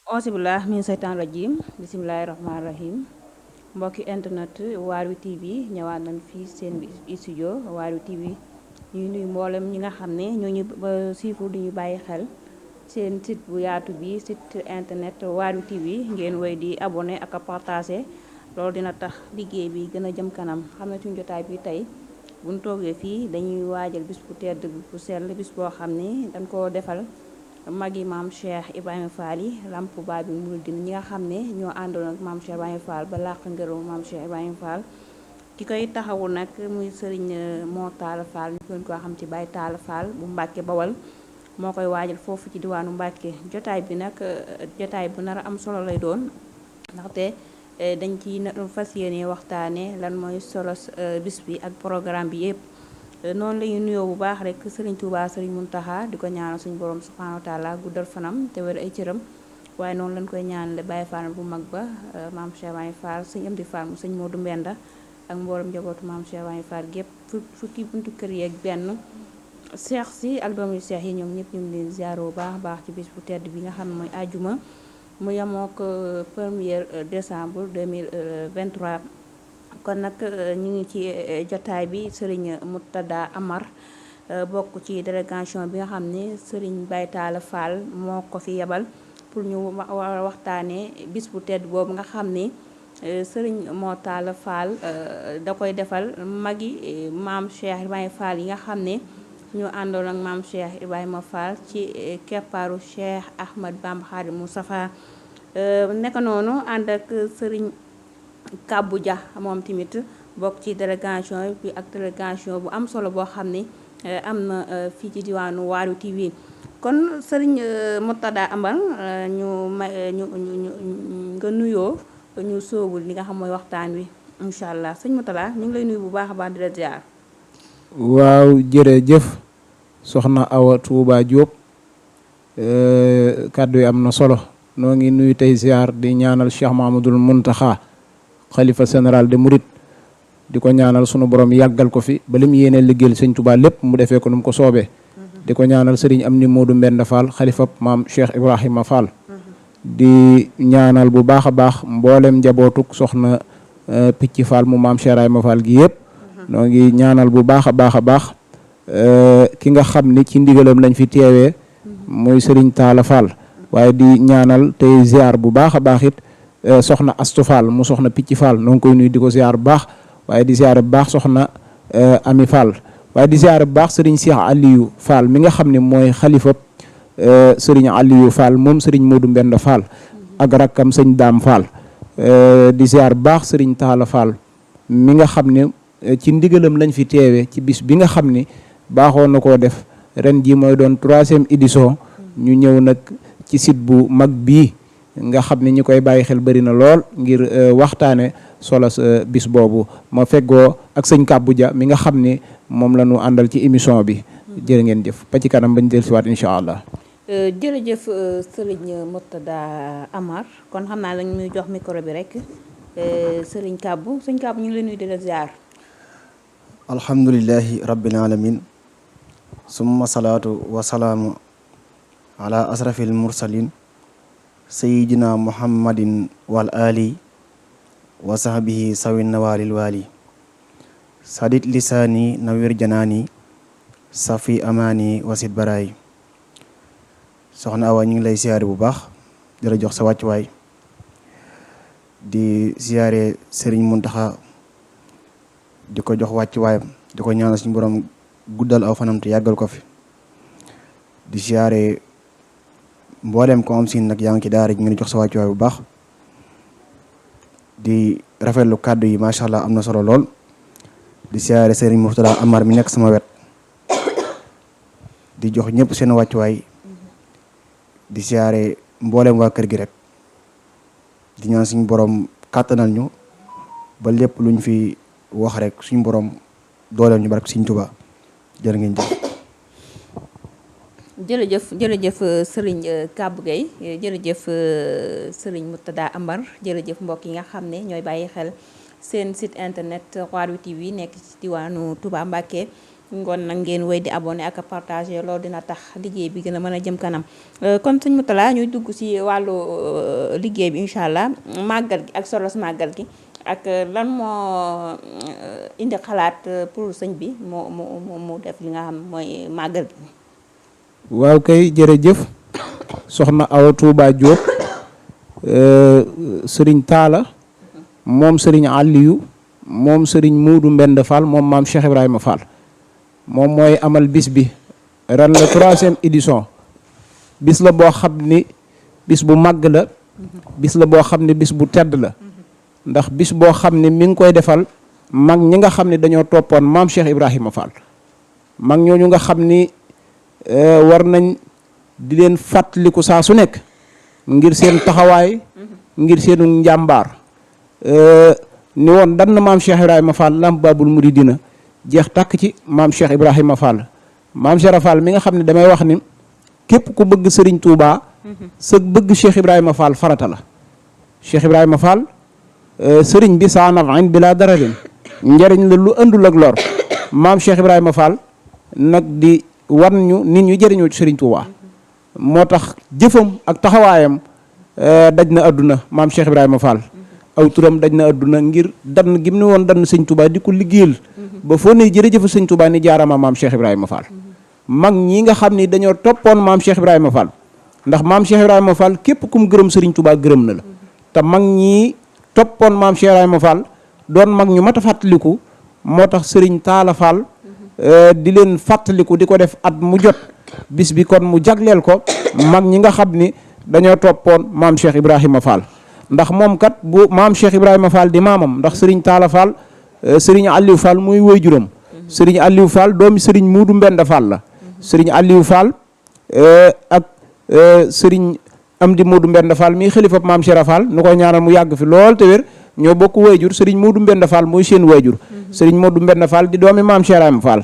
auzubillah min seytaan rajim bisimilahi rahmaani rahim mbokki internet Waarwi TV ñëwaat nañ fii seen studio Waarwi TV ñuy nuyu mboolem ñi nga xam ne ñooñu siifu di ñu bàyyi xel seen site bu yaatu bi site internet Waarwi TV ngeen woy di abonné ak a partagé loolu dina tax liggéey bi gën a jëm kanam xam ne suñu jotaay bi tey buñ toogee fii dañuy waajal bis bu tedd bu sell bis boo xam ne dañ koo defal magi maam Cheikh Ibrahima Fall yi lamp Baabul Mouridine ñi nga xam ne ñoo àndoon ak maam Cheikh Ibrahima Fall ba làq ngërëm maam Cheikh Ibrahima Fall ki koy taxawu nag muy sëriñ moo Talla Fall ñu gën koo xam ci Baye Talla Fall bu Mbàkke Bawal moo koy waajal foofu ci diwaanu Mbàkke jotaay bi nag jotaay bu nar a am solo lay doon ndaxte dañ ci fas yéene waxtaane lan mooy solo bis bi ak programme bi yépp noonu lañuy nuyoo bu baax rek sëriñ Touba sëriñ Muntaxa di ko ñaanal suñu borom subhanahu wa taala guddal fanam te wér ay cëram waaye noonu lañ koy ñaanale Baye Fall bu mag ba maam Cheikh Ibrahima Fall sëñ Amdi Fall mu sëñ Modou Mbenda ak mboolem njabootu maam Cheikh Ibrahima Fall gépp fukki buntu kër yeeg benn seex si ak doomu seex yi ñoom ñëpp ñu ngi leen ziar bu baax ci bis bu tedd bi nga xam ne mooy àjjuma mu yemoo ko 1er décembre 2023 kon nag ñu ngi ci jotaay bi Serigne Murtada Amar bokk ci délégation bi nga xam ne Serigne Baye Talla Fall moo ko fi yebal pour ñu waxtaanee bis bu tedd boobu nga xam ne Serigne moo Talla Fall da koy defal magi maam Cheikh Ibrahima Fall yi nga xam ne ñu àndoon ak maam Cheikh Ibrahima Fall ci keppaaru Cheikh Ahmad Bamba Khadimu Mustafa nekk noonu ànd ak Serigne Kabou Dia moom tamit bokk ci délégation bi ak délégation bu am solo boo xam ne am na fii ci diwaanu Waarwi TV kon sëriñ Murtada Amar ñu nga nuyoo ñu soobul li nga xam mooy waxtaan wi incha allah sëñ Murtada ñu ngi lay nuyu bu baax a baax di la ziar. waaw jërëjëf soxna Awa Touba Diop kàddu yi am na solo noo ngi nuyu tey ziar di ñaanal Cheikh Mamadul Muntaxa xalifa général de Mouride di ko ñaanal sunu borom yàggal ko fi ba lim yéene liggéeyal sëñ Touba lépp mu defee ko nu mu ko soobee di ko ñaanal sëriñ Amdi Modou Mbenda Fall xalifa maam Cheikh Ibrahima Fall di ñaanal bu baax a baax mboolem njabootuk soxna Picc Fall mu maam Cheikh Ibrahima Fall gi yëpp noo ngi ñaanal bu baax a baax ki nga xam ni ci ndigalam lañ fi teewee muy sëriñ Talla Fall waaye di ñaanal tey ziar bu baax a baax it soxna Astu Fall mu soxna Picc Fall noo ngi koy nuyu di ko ziar bu baax waaye di ziar bu baax soxna Ami Fall waaye di ziar bu baax sëriñ Cheikh Aliou Fall mi nga xam ne mooy xalifa sëriñ Aliou Fall moom sëriñ Modou Mbenda Fall ak rakkam sëñ Daam Fall di ziar bu baax sëriñ Talla Fall mi nga xam ne ci ndigalam lañ fi teewee ci bis bi nga xam ni baaxoon na koo def ren ji mooy doon 3e édition ñu ñëw nag ci site bu mag bii nga xam ne ñi koy bàyyi xel bari na lool ngir waxtaane solo bis boobu ma feggoo ak sëñ Kabou Dia mi nga xam ne moom la ñu àndal ci émission bi jërë ngeen jëf ba ci kanam bañ dellusiwaat incha allah. jërëjëf sëriñ Murtada Amar kon xam naa lañ muy jox micro bi rek sëriñ Kabou ñu ngi leen nuyu di la ziar. alhamdulillahi rabbil alamin summa salaatu wa salaamu ala asrafil mursalin sayidina muhammadin wal ali wa sahbihi sawin nawalil wali sadit lisaani nawir janaani safi amaani wasit baraay soxna Awa ñu ngi lay siyaare bu baax di la jox sa wàccuwaay di siyaare sëriñ Muntaxa di ko jox wàccuwaayam di ko ñaanal suñu borom guddal aw fanam te yàggal ko fi di siyaare mboolem ko am si nag yaa ngi ci daara ji ngeen jox sa wàccuwaay bu baax di rafetlu kàddu yi macha allah am na solo lool di siyaare Serigne Murtada Amar mi nekk sama wet di jox ñëpp seen wàccuwaay di siyaare mboolem waa kër gi rek di ñaan suñu borom kàttanal ñu ba lépp luñ fi wax rek suñu borom dooleel ñu barke Sëriñ Tuubaa jërë ngeen jëf. jërëjëf sëriñ Kabou Gueye jërëjëf sëriñ Murtada Amar jërëjëf mbokk yi nga xam ne ñooy bàyyi xel seen site internet Waarwi TV nekk ci diwaanu Touba Mbacké ngoon nag ngeen wéy di abonné ak partager loolu dina tax liggéey bi gën a mën a jëm kanam kon sëñ Moutalla ñuy dugg ci wàllu liggéey bi incha allah màggal gi ak solos màggal gi ak lan moo indi xalaat pour sëñ bi mu def li nga xam mooy màggal gi. waaw kay jërëjëf soxna Awa Touba Diop sëriñ Taala moom sëriñ Aliou moom sëriñ Muudu Mbend Fall moom maam Cheikh Ibrahima Fall moom mooy amal bis bi ren la 3e édition bis la boo xam ni bis bu màgg la bis la boo xam ne bis bu tedd la ndax bis boo xam ne mi ngi koy defal mag ñi nga xam ne dañoo toppoon maam Cheikh Ibrahima Fall mag ñooñu nga xam ni war nañ di leen fàttaliku saa su nekk ngir seen taxawaay ngir seenu njàmbaar ni woon dan na maam Cheikh Ibrahima Fall lamp babul muridina jeex tàkk ci maam Cheikh Ibrahima Fall maam Cheikh Fall mi nga xam ne damay wax ni képp ku bëgg Serigne Touba sa bëgg Cheikh Ibrahima Fall farata la Cheikh Ibrahima Fall Serigne bi saa nafin bi laa dararin njariñ la lu andul ak lor maam Cheikh Ibrahima Fall nag di wan ñu nit ñu jëriñoo ci Serigne Touba moo tax jëfam ak taxawaayam daj na àdduna maam Cheikh Ibrahima Fall aw turam daj na àdduna ngir dann gim ne woon dann sëñ Touba di ko liggéeyal ba foo ne jërëjëf sëñ Touba ni jaarama maam Cheikh Ibrahima Fall mag ñi nga xam ni dañoo toppoon maam Cheikh Ibrahima Fall ndax maam Cheikh Ibrahima Fall képp kum gërëm Serigne Touba gërëm na la te mag ñi toppoon maam Cheikh Ibrahima Fall doon mag ñu mat a fàttaliku moo tax Serigne Talla Fall di leen fàttaliku di ko def at mu jot bis bi kon mu jagleel ko mag ñi nga xam ni dañoo toppoon maam Cheikh Ibrahima Fall ndax moom kat bu maam Cheikh Ibrahima Fall di maamam ndax Serigne Talla Fall Serigne Aliou Fall muy waajuram Serigne Aliou Fall doomi Serigne Muudu Mbend Fall la Serigne Aliou Fall ak Serigne Amdi Muudu Mbend Fall mi xalifa maam Cheikh Fall nu koy ñaanal mu yàgg fi lool te wér ñoo bokk waajur Serigne Muudu Mbend Fall mooy seen waajur Serigne Muudu Mbend Fall di doomi maam Cheikh Ibrahima Fall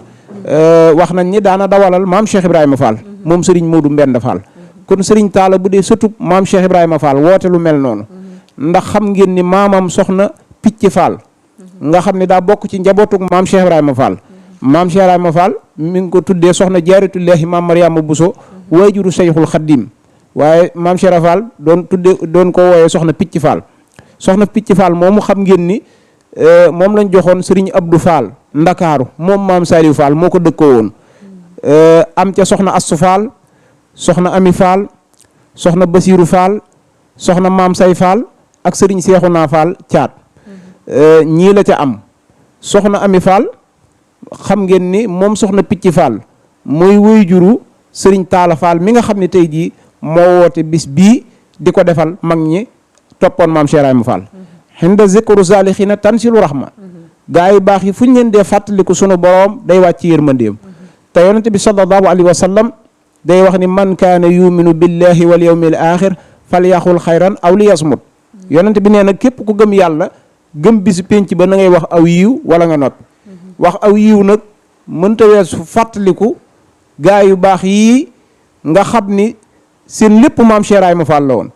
wax nañ ni daana dawalal maam Cheikh Ibrahima Fall moom Serigne Muudu Mbend Fall kon Serigne Talla bu dee sëtub maam Cheikh Ibrahima Fall woote lu mel noonu ndax xam ngeen ni maamam soxna Picc Fall nga xam ne daa bokk ci njabootug maam Cheikh Ibrahima Fall maam Cheikh Ibrahima Fall mi ngi ko tuddee soxna Jaaratullaahi maam Mariama Bousso waajuru Seyxul Xaddim waaye maam Cheikh Fall doon ko wooyee soxna Picc Fall soxna Picc Fall moomu xam ngeen ni moom lañ joxoon Serigne Abdou Fall Ndakaaru moom maam Saliou Fall moo ko dëkkoo woon am ca soxna Astou Fall soxna Ami Fall soxna Basiiru Fall soxna maam Say Fall ak Serigne Seexuna Fall caat ñii la ca am soxna Ami Fall xam ngeen ni moom soxna Picc Fall mooy waajuru Serigne Talla Fall mi nga xam ne tey jii moo woote bis bii di ko defal mag ñi toppoon maam Cheikh Ibrahima Fall xinda zikru saalixina tansilu rahma gaa yu baax yi fu ñu leen dee fàttaliku sunu boroom day wàcc yërmandeem te yonente bi sallallahu alayhi wa sallam day wax ni man kaana yuminu billahi wal yawmil axir fal yaxul xayran aw li yasmut yonente bi nee na képp ku gëm yàlla gëm bisi pénc ba na ngay wax aw yiw wala nga noppi wax aw yiw nag mënta weesu fàttaliku gaa yu baax yii nga xam ni seen lépp maam Cheikh Ibrahima Fall la woon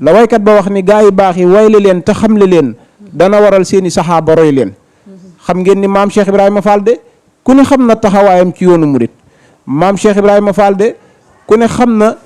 la waykat ba wax ni gaa yu baax yi wayle leen te xamle leen dana waral seeni saxaaba roy leen xam ngeen ni maam Cheikh Ibrahima Fall de ku ne xam na taxawaayam ci yoonu murit maam Cheikh Ibrahima Fall de ku ne xam na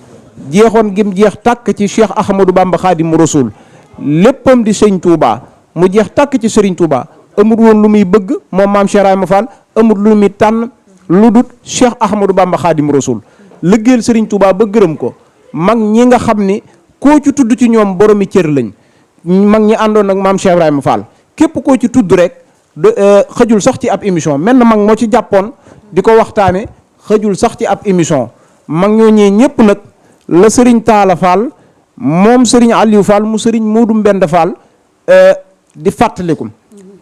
jeexoon gim jeex tàkk ci Cheikh Ahmadou Bamba Xaadimu Rasuul léppam di sëñ Touba mu jeex tàkk ci Serigne Touba amul woon lu muy bëgg moom maam Cheikh Ibrahima Fall amul lu muy tànn lu dut Cheikh Ahmadou Bamba Xaadimu Rasuul liggéeyal Serigne Touba ba gërëm ko mag ñi nga xam ni koo ci tudd ci ñoom boromi cër lañ mag ñi àndoon ak maam Cheikh Ibrahima Fall képp koo ci tudd rek xëjul sax ci ab émission mel na mag moo ci jàppoon di ko waxtaane xëjul sax ci ab émission mag ñoo ñee ñëpp nag la Serigne Talla Fall moom Serigne Aliou Fall mu Serigne Muudu Mbend Fall di fàttaliku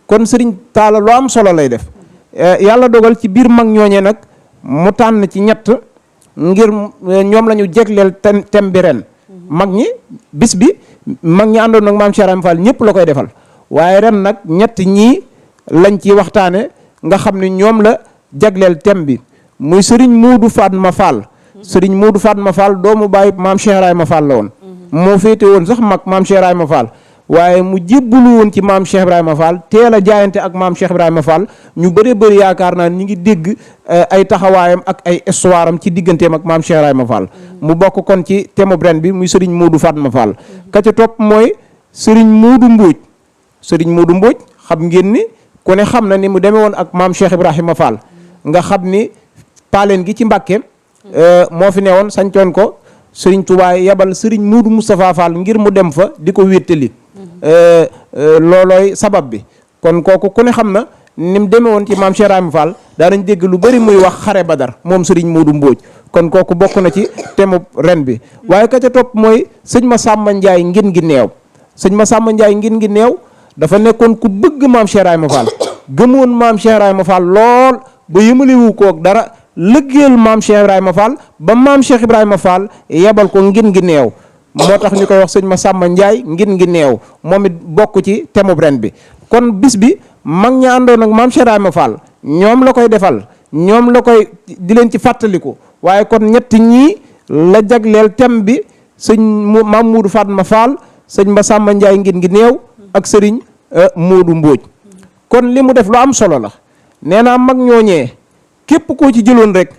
kon Serigne Talla lu am solo lay def yàlla dogal ci biir mag ñooñee nag mu tànn ci ñett ngir ñoom la ñu jegleel tem bi ren mag ñi bis bi mag ñi àndoon nag maam Cheikh Ibrahima Fall ñëpp la koy defal waaye ren nag ñett ñii lañ ci waxtaane nga xam ne ñoom la jagleel tem bi muy Serigne Muudu Fatma Fall Serigne Muudu Fatma Fall doomu bàyyi maam Cheikh Ibrahima Fall la woon moo féete woon sax mag maam Cheikh Ibrahima Fall waaye mu jébbalu woon ci maam Cheikh Ibrahima Fall teel a jaayante ak maam Cheikh Ibrahima Fall ñu bëree bëri yaakaar naa ñi ngi dégg ay taxawaayam ak ay histoire am ci digganteem ak maam Cheikh Ibrahima Fall mu bokk kon ci thème ren bi muy Serigne Modou Fatma Fall ka ca topp mooy Serigne Modou Mbodj Serigne Modou Mbodj xam ngeen ni ku ne xam na ni mu demee woon ak maam Cheikh Ibrahima Fall nga xam ni paaleen gi ci Mbàkke moo fi newoon sañcoon ko Serigne Touba yabal Serigne Modou Moustapha Fall ngir mu dem fa di ko wéttali loolooy sabab bi kon kooku ku ne xam na ni mu demee woon ci maam Cheikh Ibrahima Fall daanañ dégg lu bëri muy wax xare Badar moom Serigne Modou Mbodj kon kooku bokk na ci thème ren bi waaye ka ca topp mooy sëñ Massamba Ndiaye ngin gi neew sëñ Massamba Ndiaye ngin gi neew dafa nekkoon ku bëgg maam Cheikh Ibrahima Fall gëmoon maam Cheikh Ibrahima Fall lool ba yëmaliwu koog dara lëggeel maam Cheikh Ibrahima Fall ba maam Cheikh Ibrahima Fall yebal ko ngin gi neew moo tax ñu koy wax sëñ Massamba Ndiaye ngin gi neew moom it bokk ci thème ren bi kon bis bi mag ña àndoon ak maam Cheikh Ibrahima Fall ñoom la koy defal ñoom la koy di leen ci fàttaliku waaye kon ñett ñii la jagleel thème bi sëñ maam Modou Fatma Fall sëñ Massamba Ndiaye ngin gi neew ak sëriñ Modou Mbodj kon li mu def lu am solo la nee naa mag ñooñee képp koo ci jëloon rek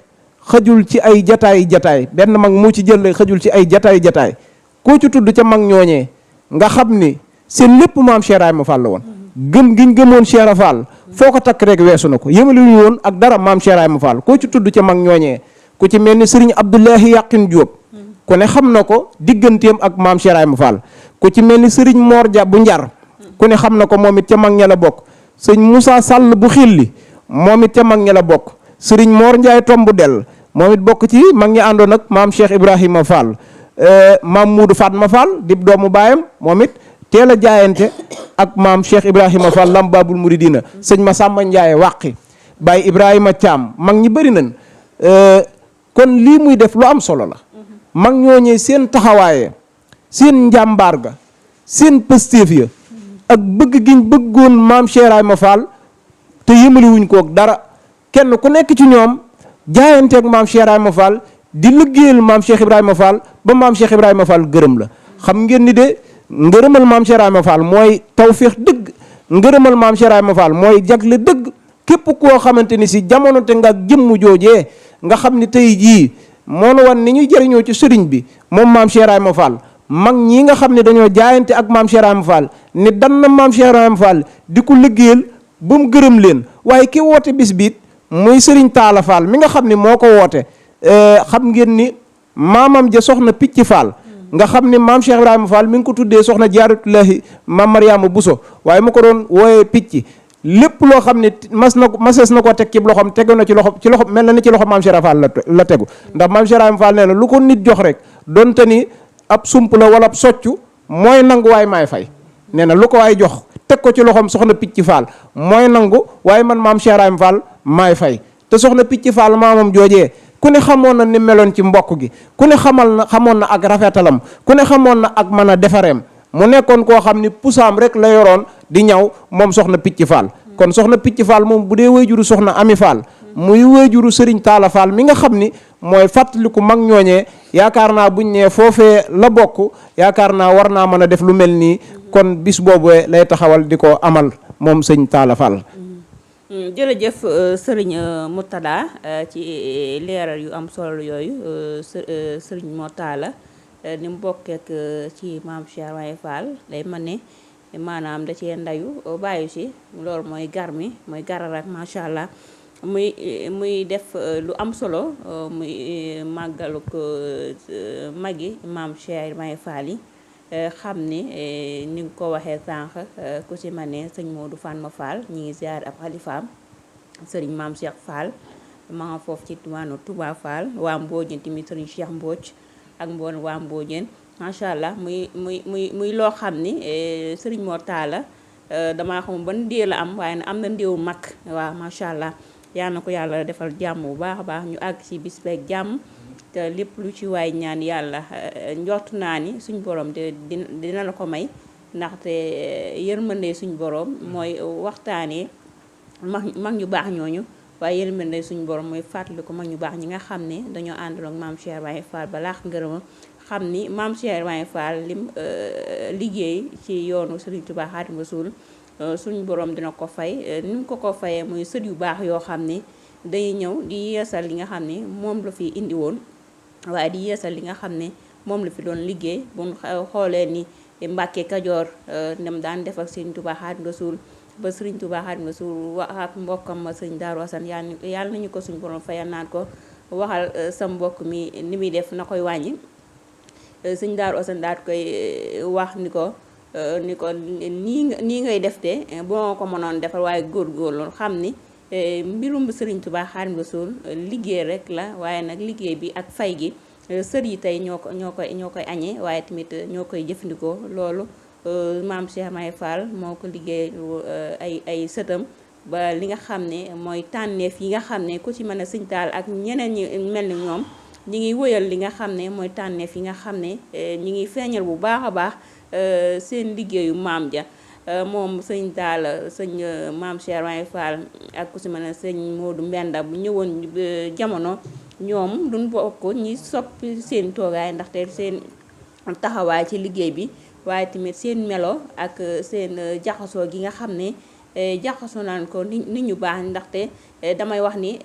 xajul ci ay jataay benn mag moo ci jël xajul ci ay jataay koo ci tudd ca mag ñooñee nga xam ni seen lépp maam Cheikh Ibrahima Fall la woon gëm giñ gëmoon Cheikh Ibrahima Fall foo ko takk rek weesu na ko yëmali ñu woon ak dara maam Cheikh Ibrahima Fall koo ci tudd ca mag ñooñee ku ci mel ni sëriñ Abdoulahi Yaqin Diop ku ne xam na ko digganteem ak maam Cheikh Ibrahima Fall ku ci mel ni sëriñ Mor Dia bu Njar ku ne xam na ko moom it ca mag ña la bokk sëñ Moussa Sall bu Xilli moom it ca mag ña la bokk sëriñ Mor Ndiaye tombu del moom it bokk ci mag ñi àndoon ak maam Cheikh Ibrahima Fall maam Modou Fatma Fall di doomu baayam moom it teel a jaayante ak maam Cheikh Ibrahima Fall lam babul muridina sëñ Massamba Ndiaye wàqi Baye Ibrahima Thiam mag ñi bëri nañ kon lii muy def lu am solo la mag ñooñee seen taxawaaye seen njàmbaar ga seen pëstéef ya ak bëgg giñ bëggoon maam Cheikh Ibrahima Fall te yëmaliwuñ koog dara kenn ku nekk ci ñoom jaayanteeg maam Cheikh Ibrahima Fall di liggéeyal maam Cheikh Ibrahima Fall ba maam Cheikh Ibrahima Fall gërëm la xam ngeen ni de ngërëmal maam Cheikh Ibrahima Fall mooy tawféex dëgg ngërëmal maam Cheikh Ibrahima Fall mooy jagle dëgg képp koo xamante ni si jamono te nga jëmm joojee nga xam ni tey jii moo nu wan ni ñuy jëriñoo ci sëriñ bi moom maam Cheikh Ibrahima Fall mag ñi nga xam ne dañoo jaayante ak maam Cheikh Ibrahima Fall ni dan na maam Cheikh Ibrahima Fall di ko liggéeyal ba mu gërëm leen waaye ki woote bis biit muy sëriñ Talla Fall mi nga xam ni moo ko woote xam ngeen ni maamam ja soxna Picc Fall nga xam ni maam Cheikh Ibrahima Fall mi ngi ko tuddee soxna Jaaratullahi maam Mariama Bousso waaye mu ko doon wooyee picc lépp loo xam ne masees na ko teg ci loxoom tegu na ci loxo mel na ni ci loxo maam Cheikh Ibrahima Fall la tegu ndax maam Cheikh Ibrahima Fall nee na lu ko nit jox rek donte ni ab sump la wala ab soccu mooy nangu waaye maay fay nee na lu ko waay jox teg ko ci loxoom soxna Picc Fall mooy nangu waaye man maam Cheikh Ibrahima Fall maay fay te soxna Picc Fall maamam joojee ku ne xamoon na ni meloon ci mbokk gi ku ne xamoon na ak rafetalam ku ne xamoon na ak mën a defareem mu nekkoon koo xam ni pusaam rek la yoroon di ñaw moom soxna Picc Fall kon soxna Picc Fall moom bu dee wéyjuru soxna Ami Fall muy wéyjuru Serigne Talla Fall mi nga xam ni mooy fàttaliku mag ñooñee yaakaar naa buñ nee foofee la bokk yaakaar naa war naa mën a def lu mel nii kon bis boobu lay taxawal di ko amal moom sëñ Talla Fall. jërëjëf sëriñ Murtada ci leeral yu am solo yooyu sëriñ Murtada ni mu bokkeek ci maam Cheikh Ibrahima Fall day mën ne maanaam da cee ndayu bàyyi si loolu mooy gar mi mooy garal ak macha allah muy def lu am solo muy màggalu ko magi maam Cheikh Ibrahima Fall yi xam ni ni nga ko waxee sànq ku ci ma ne sëñ Modou Fatma Fall ñi ngi ziar ab xalifaam sëriñ maam Cheikh Fall ma nga foofu ci diwaanu Touba Fall waa Mbodiène tamit sëriñ Cheikh Mbodj ak mboon waa Mbodiène macha allah muy loo xam ni sëriñ Mor Talla damaa xam ban ndéew la am waaye am na ndéewu mag waaw macha allah yal na ko yàlla defal jàmm bu baax a baax ñu àgg ci bis beeg jàmm te lépp lu ci waay ñaan yàlla njort naa ni suñ borom dina la ko may ndaxte yërmande suñ borom mooy waxtaanee mag ñu baax ñooñu waaye yërmande suñ borom mooy fàttali ko mag ñu baax ñi nga xam ne dañoo àndal ak maam Cheikh Ibrahima Fall ba laax ngërëma xam ni maam Cheikh Ibrahima Fall lim liggéey ci yoonu Serigne Touba Xaadimu Rasuul suñu borom dina ko fay ni mu ko fayee muy sët yu baax yoo xam ni day ñëw di yeesal li nga xam ni moom la fi indi woon waaye di yeesal li nga xam ne moom la fi doon liggéey bu ñu xoolee ni Mbàkke Kajoor nem daan def ak Serigne Touba Xaadimu Rasuul ba Serigne Touba Xaadimu Rasuul wax ak mbokkam ma Serigne Darou Assane yàlla nañu ko suñu borom fayal naan ko waxal sa mbokk mi ni muy def na koy wàññi Serigne Darou Assane daal koy wax ni ko nii ngay def de boo ko mënoon defar waaye góorgóorlu xam ni mbirum Serigne Touba Xaadimu Rasuul liggéey rek la waaye nag liggéey bi ak fay gi sër yi tey ñoo koy añee waaye tamit ñoo koy jëfandikoo loolu maam Cheikh Ibrahima Fall moo ko liggéey ay sëtam ba li nga xam ne mooy tànneef yi nga xam ne ku ci mën a Sëñ Taal ak ñeneen ñi mel ni ñoom ñi ngi wëyal li nga xam ne mooy tànneef yi nga xam ne ñi ngi feeñal bu baax a baax seen liggéeyu maam ja moom Sëñ Taal sëñ maam Cheikh Ibrahima Fall ak ku ci mën a sëñ Modou Mbenda bu ñëwoon jamono ñoom duñ bokk ñi soppi seen toogaay ndaxte seen taxawaay ci liggéey bi waaye tamit seen melo ak seen jaxasoo gi nga xam ne jaxasoo naan ko nit ñu baax ndaxte damay wax ni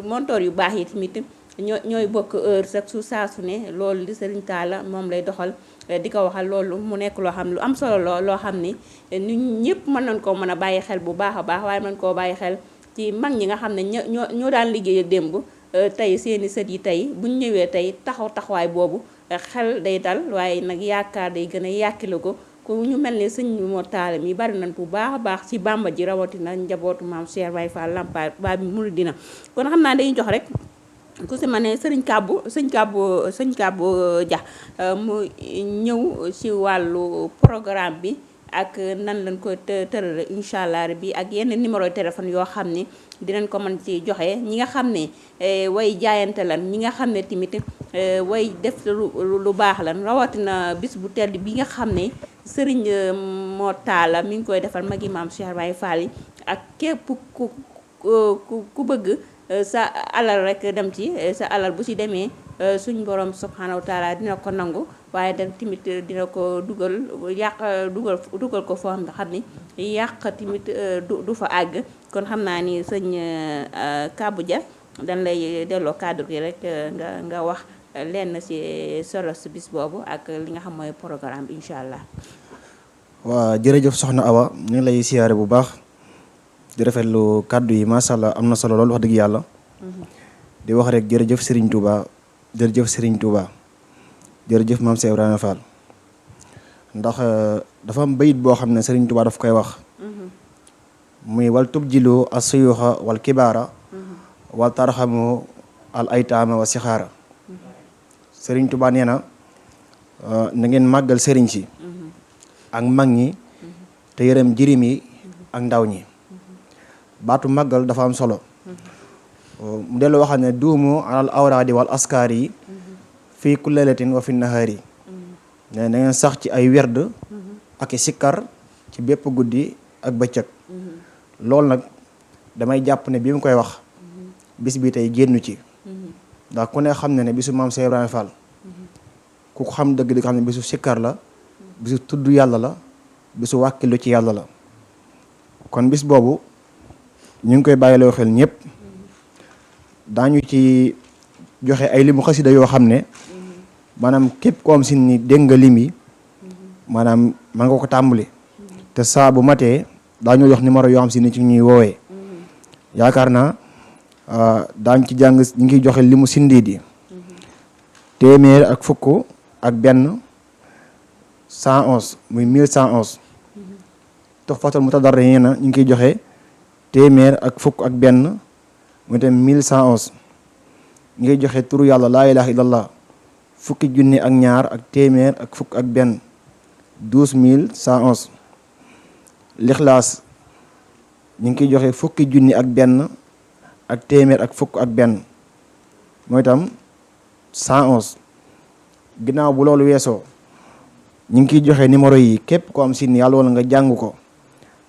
montoor yu baax yi tamit ñooy bokk heure sax su saa su ne loolu di Serigne Talla moom lay doxal di ko waxal loolu mu nekk loo xam lu am solo loo xam ni nit ñëpp mën nañ koo mën a bàyyi xel bu baax a baax waaye mën koo bàyyi xel ci mag ñi nga xam ne ñoo daan liggéey démb tey seeni sët yi tey buñ ñëwee tey taxawaay boobu xel day dal waaye nag yaakaar day gën a yàkkile ko ku ñu mel ne sëñ Mor Talla mi bari nañ bu baax a baax ci Bàmba ji rawatina njabootu maam Cheikh Ibrahima Fall Lampa Babi Mouridina kon xam naa dañuy jox rek ku si ma ne sëñ Kàbbu Dia mu ñëw ci wàllu programme bi ak nan lañ ko tërale incha allah bi ak yenn numéro téléphone yoo xam ne dinañ ko mën ci joxe ñi nga xam ne way jaayante lan ñi nga xam ne tamit way def lu baax lan rawatina bis bu tedd bi nga xam ne Serigne Mor Talla mi ngi koy defal magi maam Cheikh Ibrahima Fall yi ak képp ku bëgg sa alal rek dem ci sa alal bu ci demee suñ borom subhanahu wa taala dina ko nangu waaye da tamit dina ko dugal ko foo xam ni yàq tamit du fa àgg kon xam naa ni sëñ Kàbbu Dia dañ lay delloo kàddu gi rek nga wax lenn ci solo si bis boobu ak li nga xam mooy programme bi incha allah. waa jërëjëf soxna Awa ñu ngi lay siyaare bu baax di rafetlu kàddu yi macha allah am na solo lool wax dëgg yàlla. di wax rek jërëjëf Serigne Touba jërëjëf Serigne Touba jërëjëf maam Cheikh Ibrahima Fall ndax dafa am bayit boo xam ne Serigne Touba daf koy wax. muy wal tubjilu as-suyuxa wal kibaara wal tarxamu al aytaama wa sixaara Serigne Touba nee na na ngeen màggal Serigne si ak mag ñi te yërëm jirim yi ak ndaw ñi baatu màggal dafa am solo mu dellu waxal ne duumu alal awraadi wal askaar yi fii kulli laylatin wa fi nahaari ne na ngeen sax ci ay werd ak i sikkar ci bépp guddi ak bëccëg loolu nag damay jàpp ne bi mu koy wax bis bi tey génnu ci ndax ku ne xam ne bisu maam Cheikh Ibrahima Fall ku ko xam dëgg di xam ne bisu sikkar la bisu tudd yàlla la bisu wàkkilu ci yàlla la kon bis boobu ñu ngi koy bàyyiloo xel ñëpp daañu ci joxe ay limu xasida yoo xam ne maanaam képp ko am si ni dégg nga lim yi maanaam man nga ko tàmbali te saa bu matee daañu jox numéro yoo xam si ni ci ñuy woowee yaakaar naa daañ ci jàng ñu ngi joxe limu sindiit yi téeméer ak fukk ak benn 111 muy 1111 Tuhfatul Mutadarriina ñu ngi koy joxe téeméer ak fukk ak benn muy tam 1111 ñu ngi joxe turu yàlla laa ilaaha illallah fukki junni ak ñaar ak téeméer ak fukk ak benn 12111 lixlaas ñu ngi koy joxe fukki junni ak benn ak téeméer ak fukk ak benn mooy tam 111 ginnaaw bu loolu weesoo ñu ngi kiy joxe numéro yi képp ko am si ni yàlla wala nga jàng ko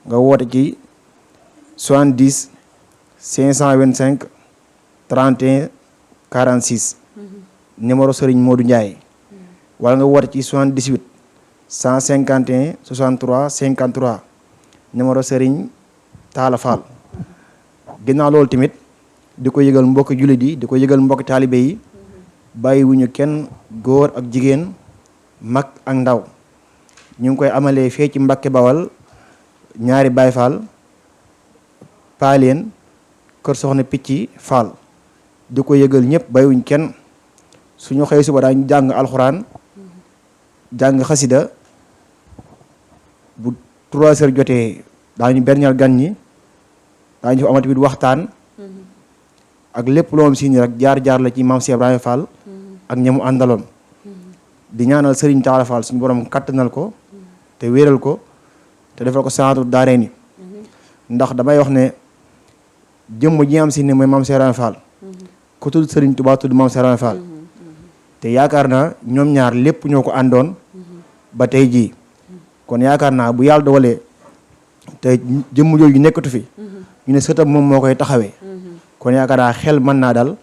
nga woote ci 70 525 31 46 numéro Serigne Modou Ndiaye wala nga woote ci 78 151 63 53 numéro Serigne Talla Fall. ginnaaw loolu tamit di ko yëgal mbokki jullit yi di ko yëgal mbokki taalibe yi bàyyiwuñu kenn góor ak jigéen mag ak ndaw ñu ngi koy amalee fee ci Mbàkke Bawal ñaari Baay Fall Paaleen kër soxna Picci Fall di ko yëgal ñëpp bàyyiwuñ kenn suñu xëy suba daañu jàng alxuraan jàng xasida bu 3 heures jotee daañu berñal gan ñi daañu fa amati bi waxtaan ak lépp loo am si ni rek jaar-jaar la ci maam Cheikh Ibrahima Fall ak ñamu àndaloon di ñaanal Serigne Talla Fall suñu borom kattanal ko te wéeral ko te defal ko saatu daaree ni ndax damay wax ne jëmm ji am si ni mooy maam Cheikh Ibrahima Fall ku tudd Serigne Touba tudd maam Cheikh Ibrahima Fall te yaakaar naa ñoom ñaar lépp ñoo ko àndoon ba tey jii kon yaakaar naa bu yàlla dogalee te jëmm jooju nekkatu fi ñu ne sëtam moom moo koy taxawee kon yaakaar naa xel mën naa dal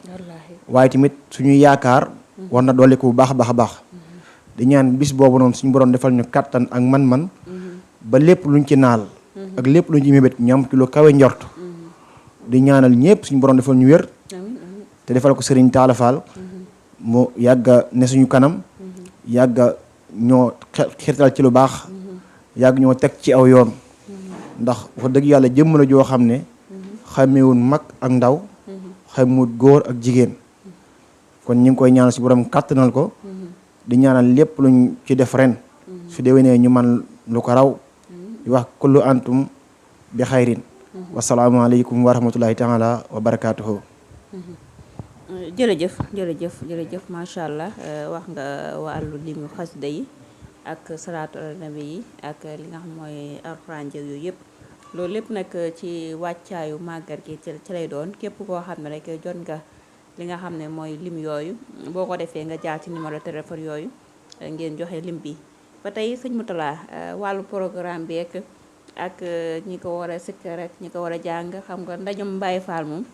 waaye tamit suñuy yaakaar war na dolli ko bu baax a baax a baax di ñaan bis boobu noonu suñu borom defal ñu kattan ak man-man ba lépp luñ ci naal ak lépp luñ ci mébét ñu am ci lu kawe njort di ñaanal ñëpp suñu borom defal ñu wér te defal ko Serigne Talla Fall mu yàgga ne suñu kanam yàgga ñoo xirtal ci lu baax yàgg ñoo teg ci aw yoon ndax wax dëgg yàlla jëmm la joo xam ne xamewul mag ak ndaw xamewul góor ak jigéen kon ñu ngi koy ñaanal si borom kàttanal ko di ñaanal lépp luñ ci def ren su déwénee ñu man lu ko raw di wax kullu antum bi xayrin wasalaamaaleykum wa rahmatullahi taala wa barakaatuhu. jërëjëf macha allah wax nga wàllu limu xasida yi ak salaatu ala nabi yi ak li nga xam mooy alxuraan jëg yooyu yëpp loolu lépp nag ci wàccaayu màggal gi ci lay doon képp koo xam ne rek jot nga li nga xam ne mooy lim yooyu boo ko defee nga jaar ci numéro téléphone yooyu ngeen joxe lim bi ba tey sëñ Moutalla wàllu programme bi ak ñi ko war a sikkar rek ñi ko war a jàng xam nga ndajum Baye Fall moom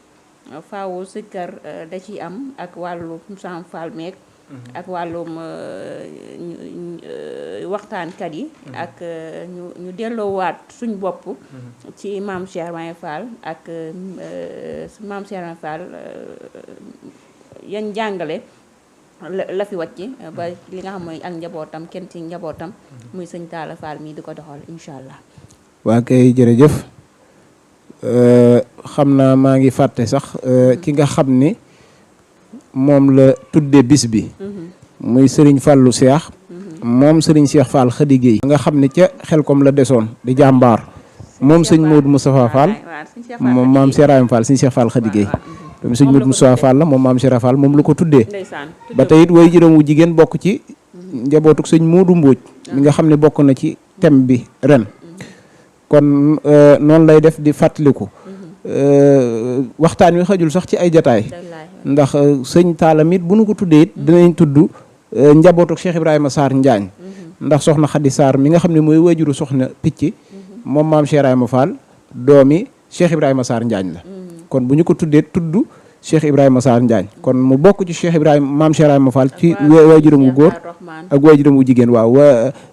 faawu sikkar da ciy am ak wàllu Sam Fall meek ak wàllum waxtaankat yi ak ñu delloowaat suñ bopp ci maam Cheikh Ibrahima Fall ak maam Cheikh Ibrahima Fall yan jàngale la fi wàcc ba li nga xam mooy ak njabootam kenn ci njabootam muy sëñ Talla Fall mii di ko doxal incha allah. waa kay jërëjëf xam naa maa ngi fàtte sax ki nga xam ni moom la tudde bis bi muy Serigne Fallou Cheikh moom Serigne Cheikh Fall Khady Gueye nga xam ne ca Xelkom la desoon di jàmbaar moom sëñ Modou Moustapha Fall moom maam Cheikh Ibrahima Fall sëñ Cheikh Fall Khady Gueye doomu sëñ Modou Moustapha Fall la moom maam Cheikh Fall moom la ko tuddee ba tey it way juróom wu jigéen bokk ci njabootuk sëñ Modou Mbodj mi nga xam ne bokk na ci thème bi ren kon noonu lay def di fàttaliku waxtaan wi xajul sax ci ay jataay ndax sëñ Talla mit bu nu ko tuddee it dinañ tudd njabootuk Cheikh Ibrahima Sarr Njaañ ndax soxna Khady Sarr mi nga xam ne mooy wajuru soxna Picc moom maam Cheikh Ibrahima Fall doomi Cheikh Ibrahima Sarr Njaañ la kon bu ñu ko tuddee tudd Cheikh Ibrahima Sarr Njaañ kon mu bokk ci Cheikh Ibrahima maam Cheikh Ibrahima Fall ci waajuram wu góor ak waajuram wu jigéen waaw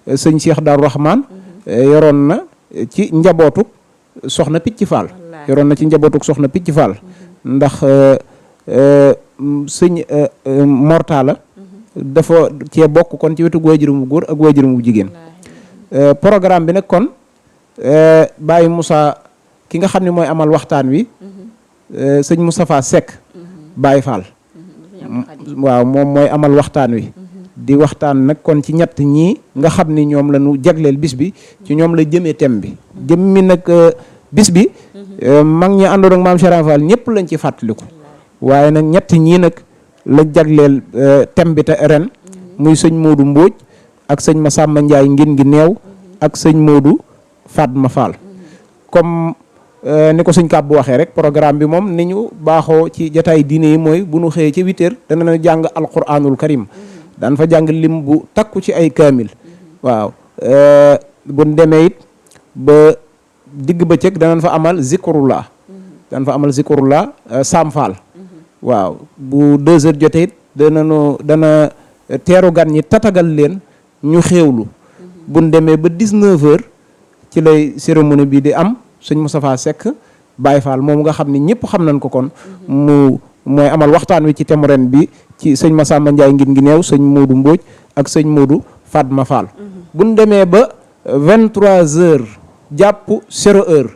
sëñ Cheikh Darou Rahman yoroon na ci njabootuk soxna Picc Fall yoroon na ci njabootuk soxna Picc Fall ndax sëñ Mortala dafa cee bokk kon ci wetu waajuram wu góor ak waajuram wu jigéen programme bi nag kon Baye Moussa ki nga xam ne mooy amal waxtaan wi sëñ Moustapha Seck Baye Fall waaw moom mooy amal waxtaan wi di waxtaan nag kon ci ñett ñii nga xam ni ñoom la ñu jagleel bis bi ci ñoom la jëmee thème bi jëmmi nag bis bi mag ñi àndoon ak maam Cheikh Ibrahima Fall ñëpp lañ ci fàttaliku waaye nag ñett ñii nag la jagleel thème bi te ren muy sëñ Modou Mbodj ak sëñ Massamba Ndiaye ngin ngi neew ak sëñ Modou Fatma Fall comme ni ko sëñ Kàbb bu waxee rek programme bi moom ni ñu baaxoo ci jataay diine yi mooy bu ñu xëyee ci 8 heures dana jàng alquranul karim daan fa jàng lim bu takku ci ay kaamil waaw bu demee it ba digg bëccëg danañ fa amal zikrullah daan fa amal zikrullah Sam Fall waaw bu 2 heures jotee it dana teeru gan ñi tatagal leen ñu xéewlu buñ demee ba 19h ci lay cérémonie bi di am sëñ Moustapha Seck Baye Fall moom nga xam ne ñëpp xam nañ ko kon mooy amal waxtaan wi ci thème ren bi ci sëñ Massamba Ndiaye ngir ngi neew sëñ Modou Mbodj ak sëñ Modou Fatma Fall buñ demee ba 23h jàpp 0h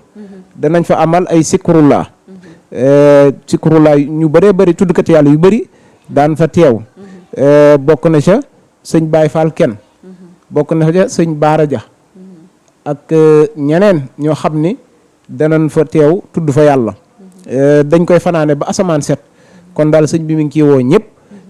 danañ fa amal ay sikrullah ñu bëree bëri tuddkat yàlla yu bëri daan fa teew bokk na ca sëñ Baye Fall Ken bokk na ca sëñ Baara Dia ak ñeneen ñoo xam ni danañ fa teew tudd fa yàlla dañ koy fanaane ba asamaan set kon daal sëñ bi mi ngi ciy woo ñëpp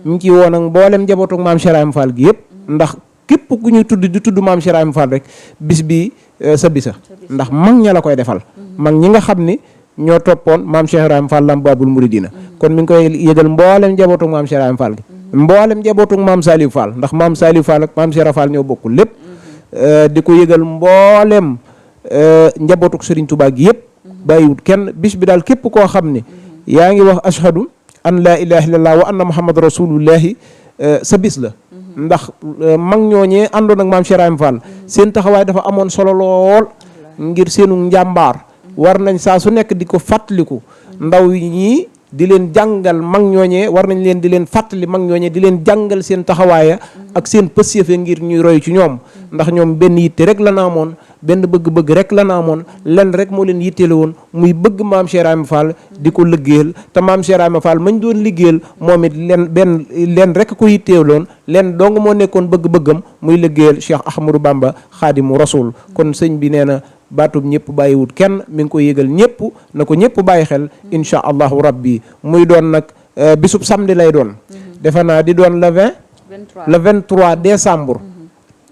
mi ngi ciy woo nag mboolem njabootu maam Cheikh Ibrahima Fall gi yëpp ndax képp ku ñuy tudd di tudd maam Cheikh Ibrahima Fall rek bis bi sa bisa ndax mag ña la koy defal mag ñi nga xam ni ñoo toppoon maam Cheikh Ibrahima Fall lam Babul Muridina kon mi ngi koy yëgal mboolem njabootu maam Cheikh Ibrahima Fall gi mboolem njabootu maam Saliou Fall ndax maam Saliou Fall ak maam Cheikh Fall ñoo bokk lépp di ko yëgal mboolem njabootu Serigne Touba gi yëpp bàyyiwut kenn bis bi daal képp koo xam ne yaa ngi wax ashhadu an laa ilaha illallah wa anna muhammad rasulullahi sa bis la ndax mag ñooñee àndoon ak maam Cheikh Ibrahima Fall seen taxawaay dafa amoon solo lool ngir seenu njàmbaar war nañ saa su nekk di ko fàttaliku ndaw yi ñii di leen jàngal mag ñooñee war nañ leen di leen fàttali mag ñooñee di leen jàngal seen taxawaaya ak seen pësiyëfe ngir ñuy roy ci ñoom ndax ñoom benn yitte rek la na amoon benn bëgg-bëgg rek la na amoon lenn rek moo leen yitteele woon muy bëgg maam Cheikh Ibrahima Fall di ko liggéeyal te maam Cheikh Ibrahima Fall mañ doon liggéeyal moom it leen rek ko yitteeloon leen dong moo nekkoon bëgg-bëggam muy liggéeyal Cheikh Ahmadou Bamba Xaadimu Rasul kon sëñ bi nee na baatub ñëpp bàyyiwut kenn mi ngi ko yëgal ñëpp na ko ñëpp bàyyi xel incha allahu rabbi muy doon nag bisub samedi lay doon defe naa di doon le 23 décembre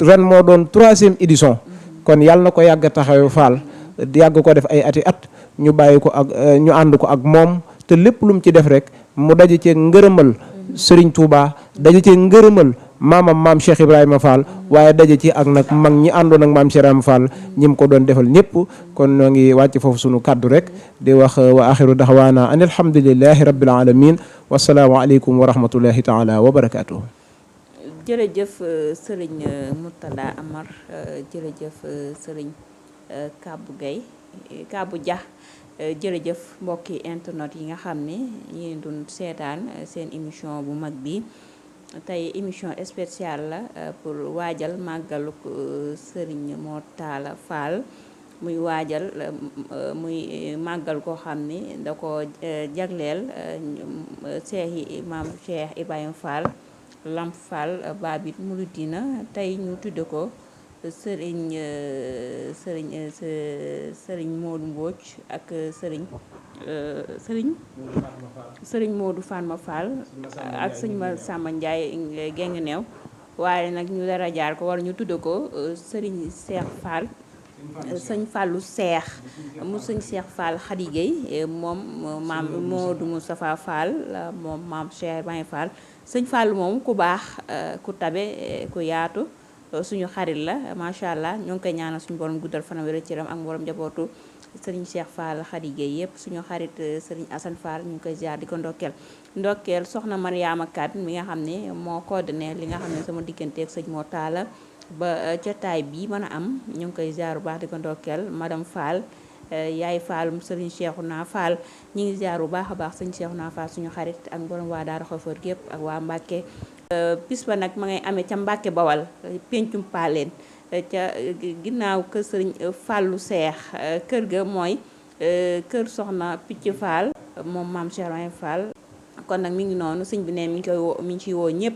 ren moo doon 3e édition kon yàlla na ko yàgg taxawu Fall yàgg ko def ay ati at ñu bàyyi ko ak ñu ànd ko ak moom te lépp lu mu ci def rek mu daje cee ngërëmal Serigne Touba daje cee ngërëmal maam Cheikh Ibrahima Fall waaye daje ci ak nag mag ñi àndoon ak maam Cheikh Ibrahima Fall ñi mu ko doon defal ñëpp kon ñoo ngi wàcc foofu sunu kaddu rek di wax wa axiru daxwaana an alhamdulillahi rabbil alamin wasalaamu aleykum wa rahmatullahi taala wa barakatuh. jërëjëf sëriñ Mourtada Amar jërëjëf sëriñ Kabou Gueye Kabou Dia jërëjëf mbokki internet yi nga xam ne ñi doon seetaan seen émission bu mag bi tey émission spéciale la pour waajal màggaluk sëriñ Mortalla Fall muy waajal muy màggal koo xam ni da ko jagleel maam Cheikh Ibrahima Fall Lamp Fall Babit Mouridina tey ñu tudde ko sëriñ Modou Mbodj ak sëriñ Modou Fatma Fall ak sëñ Massamba Ndiaye geng neew waaye nag ñu dara jaar ko war ñu tudde ko sëriñ Cheikh Fall sëñ Fallu Seex mu sëñ Cheikh Fall Khady Gueye moom maam Modou Moustapha Fall moom maam Cheikh Ibrahima Fall sëñ Fall moom ku baax ku tabe ku yaatu suñu xarit la macha allah ñoo ngi koy ñaanal suñu borom guddal fanam wér cëram ak borom njabootu sëriñ Cheikh Fall Khady Gueye yëpp suñu xarit sëriñ Assane Fall ñu ngi koy ziar di ko ndokkeel soxna Mariama Kat mi nga xam ne moo coordonné li nga xam ne sama digganteeg sëñ Mortalla ba jotaay bi mën a am ñu ngi koy ziar bu baax di ko ndokkeel madame Fall yaay Fallum sëriñ Cheikhouna Fall ñi ngi ziar bu baax a baax sëñ Cheikhouna Fall suñu xarit ak borom waa Daara Xofor gépp ak waa Mbàkke bis ba nag ma ngay amee ca Mbàkke Bawal pencum Paleen ca ginnaaw kër sëriñ Fallu Seex kër ga mooy kër soxna Picc Fall moom maam Cheikh Ibrahima Fall kon nag mi ngi noonu sëñ bi ne mi ngi ciy woo ñëpp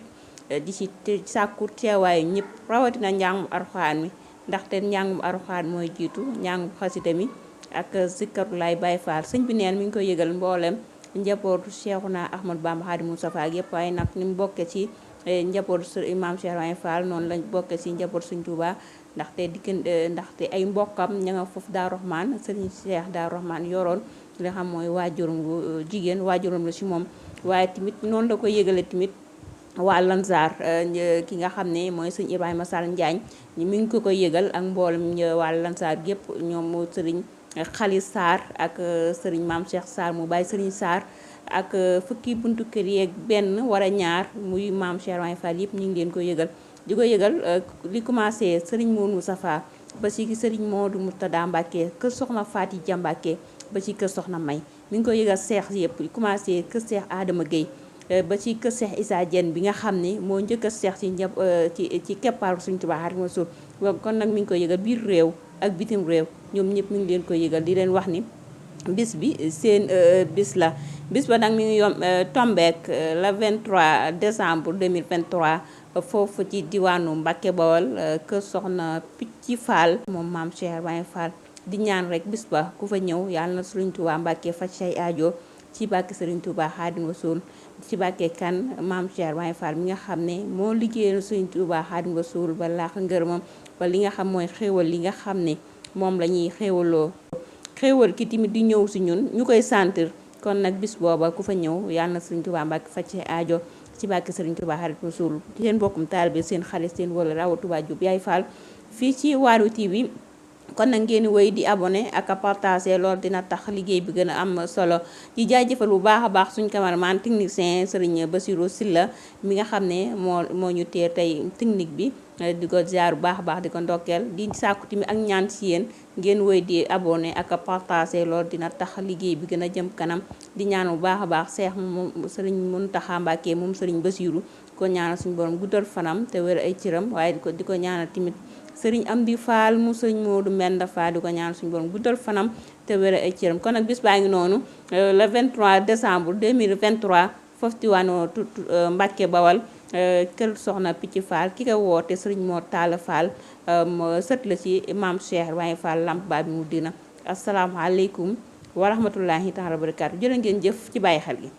di ci sàkku teewaayu ñëpp rawatina njàngum Alxuraan mi ndaxte njàngum Alxuraan mooy jiitu njàngum xasida mi ak Zikrullaay Baay Fall sëñ bi neen mi ngi koy yëgal mboolem njabootu Cheikhouna Ahmadou Bamba Khadimu Mustafa ak yëpp waaye nag ni mu bokkee ci njabootu maam Cheikh Ibrahima Fall noonu lañ bokkee ci njabootu sëñ Touba ndaxte ay mbokkam ña nga foofu Daaru Rahman sëriñ Cheikh Daaru Rahman yoroon li nga xam mooy waajuram bu jigéen waajuram la ci moom waaye tamit noonu la ko yëgale tamit waa Lansar ki nga xam ne mooy sëñ Ibrahima Sall Njaañ mi ngi ko koy yëgal ak mboolem waa Lansar gépp ñoom sëriñ Xali Sarr ak sëriñ Maam Cheikh Sarr mu bàyyi sëriñ Sarr ak fukki buntu kër yeeg benn wala ñaar muy maam Cheikh Ibrahima Fall yëpp ñu ngi leen ko yëgal di ko yëgal li commencé Serigne Modou Safa ba ci Serigne Modou Murtada Mbacke kër soxna Faati Ja Mbacke ba ci kër soxna May mi ngi ko yëgal seex yëpp li commencé kër Seex Adama Gueye ba ci kër Seex Issa Diène bi nga xam ne moo njëkk a seex ci keppaaru Sëriñ Tuubaa Xaadimu Rasuul kon nag mi ngi ko yëgal biir réew ak bitim réew ñoom ñëpp mi ngi leen ko yëgal di leen wax ni bis bi seen bis la bis ba nag mi ngi tombeek le 23 décembre 2023 foofu ci diwaanu Mbàkke Bawol kër soxna Picci Fall moom maam Cheikh Ibrahima Fall di ñaan rek bis ba ku fa ñëw yàlla na Sëriñ Tuubaa Mbàkke faj say aajo ci bàkki Sëriñ Tuubaa Xaadimu Rasuul ci bàkkee kan maam Cheikh Ibrahima Fall mi nga xam ne moo liggéeyal Sëriñ Tuubaa Xaadimu Rasuul ba laax ngërëmam ba li nga xam mooy xéewal li nga xam ne moom la ñuy xéewaloo xéewal ki tamit di ñëw si ñun ñu koy sentir kon nag bis booba ku fa ñëw yàlla na Sëriñ Tuubaa Mbàkke faj say aajo ci bàkki Sëriñ Tuubaa Xaadimu Rasuul seen bokkum taalibe seen xarit seen wala Awa Touba Diop Yaay Fall fii ci Waarwi TV kon nag ngeen wéy di abonné ak a partagé loolu dina tax liggéey bi gën a am solo di jaajëfal bu baax a baax suñ cameraman technicien Serigne Bassirou Silla mi nga xam ne moo ñu teer tey technique bi di ko ziar bu baax a baax di ko ndokkeel di sàkku tamit ak ñaan ci yéen ngeen wéy di abonné ak a partagé loolu dina tax liggéey bi gën a jëm kanam di ñaan bu baax a baax Seex moom Serigne Mountakha Mbacké moom Serigne Bassirou ko ñaanal suñu borom guddal fanam te wér ay cëram waaye di ko ñaanal tamit Sëriñ Amdi Fall mu Sëriñ Moodu Mbenda Fall di ko ñaan suñu borom guddal fanam te wér ay cëram kon nag bis baa ngi noonu le 23 décembre 2023 foofu diwaanu Mbàkke Bawal kër soxna Picci Fall ki ko woote Sëriñ Mor Talla Fall sët la ci maam Cheikh Ibrahima Fall Lamp Baabul Muridiina asalaamaaleykum wa rahmatullahi taala wa barakaatu jërë ngeen jëf ci bàyyi xel gi